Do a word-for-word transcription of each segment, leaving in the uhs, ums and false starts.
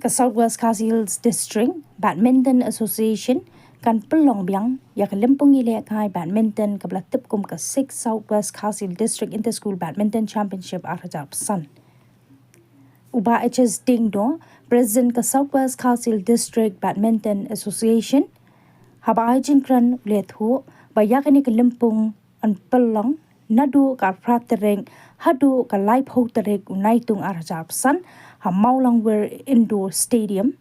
South West Khasi Hills District Badminton Association kan pynlong biang ïa ka lympung ïalehkai badminton kaba la tip kum ka sixth South West Khasi Hills District Inter-School Badminton Championship ar hajar arphew san. U Bah H S Diengdoh, President ka South West Khasi Hills District Badminton Association, haba ai jingkren u la ïathuh ba ïa kane ka lympung yn pynlong naduh ka arphew phra tarik haduh ka laiphew tarik u Naitung ar hajar arphew san ha Mawlangwir Indoor Stadium.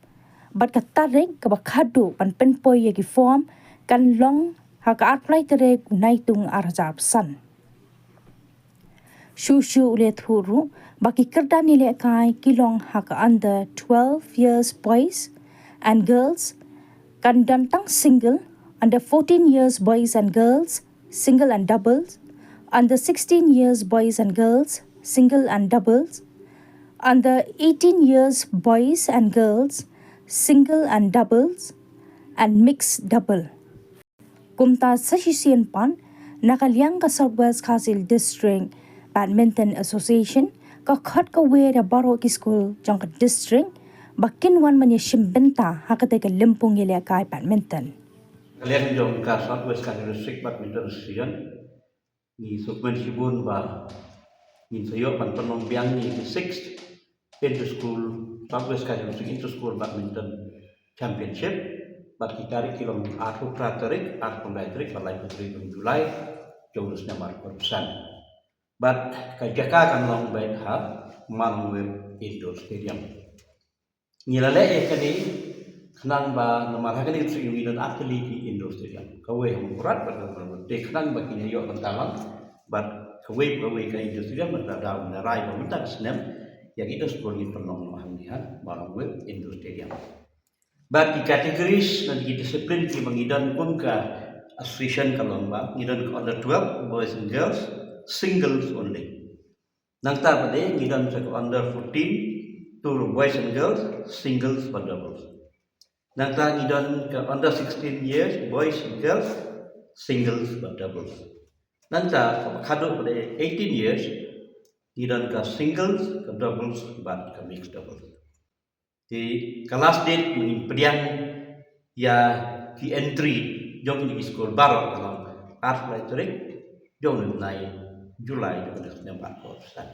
Bad ka tarik kaba khadduh ban pynpoi ïa ki form kan long ha ka arphew lai tarik u Naitung ar hajar arphew san. Shuh shuh u la ïathuh ruh ba ki kyrdan ïalehkai ki long ha ka under twelve years boys and girls, kan don tang single, under fourteen years boys and girls, single and doubles, under sixteen years boys and girls, single and doubles, under eighteen years boys and girls, single and doubles, and mixed double. Kumta sa shisien pat, na ka liang ka South West Khasi Hills District Badminton Association ka khot kawei ïa baroh ki skul jong ka district ba kin wan ban ïashim bynta ha katei ka lympung ïalehkai badminton. Ka liang jong ka South West Khasi Hills District Badminton Association, ngi sngewkmen shibun ba ngin sa ïoh ban pynlong biang ïa ka sixth Inter-School, South West Khasi Hills Inter-School Badminton Championship. Bad ki tarik ki long arphew phra tarik, arphew lai tarik bad laiphew tarik u July jong u snem arphew arphew san. Bad ka jaka kan long beit ha Mawlangwir Indoor Stadium. Ngi la leh ïa kane khnang ba namar ha kane ka sngi ngi don artylli ki indoor stadium. Kawei ha Mawkyrwat bad kawei ha Mawlangwir. Te khnang ba kin ïoh bynta lang bad kawei kawei ka indoor stadium, bad da da rai ba mynta ka snem ïa ki inter-school ngin pynlong noh hangne ha Mawlangwir Indoor Stadium. Bad ki categories na ki discipline kiba ngi don kum ka association ka long ba ngi don ka under twelve boys and girls, singles only. Nangta pat de ngi don sa ka under fourteen tour boys and girls, singles bad doubles. Nangta ngi don ka under sixteen years boys and girls, singles bad doubles. Nangta kaba khadduh pat de eighteen years, ngi don ka singles, ka doubles bad ka mixed doubles. Te ka last date ba ngin pdiang ïa ki entry jong kine ki skul baroh ka long arphew lai tarik jong u bnai July jong u snem arphew san.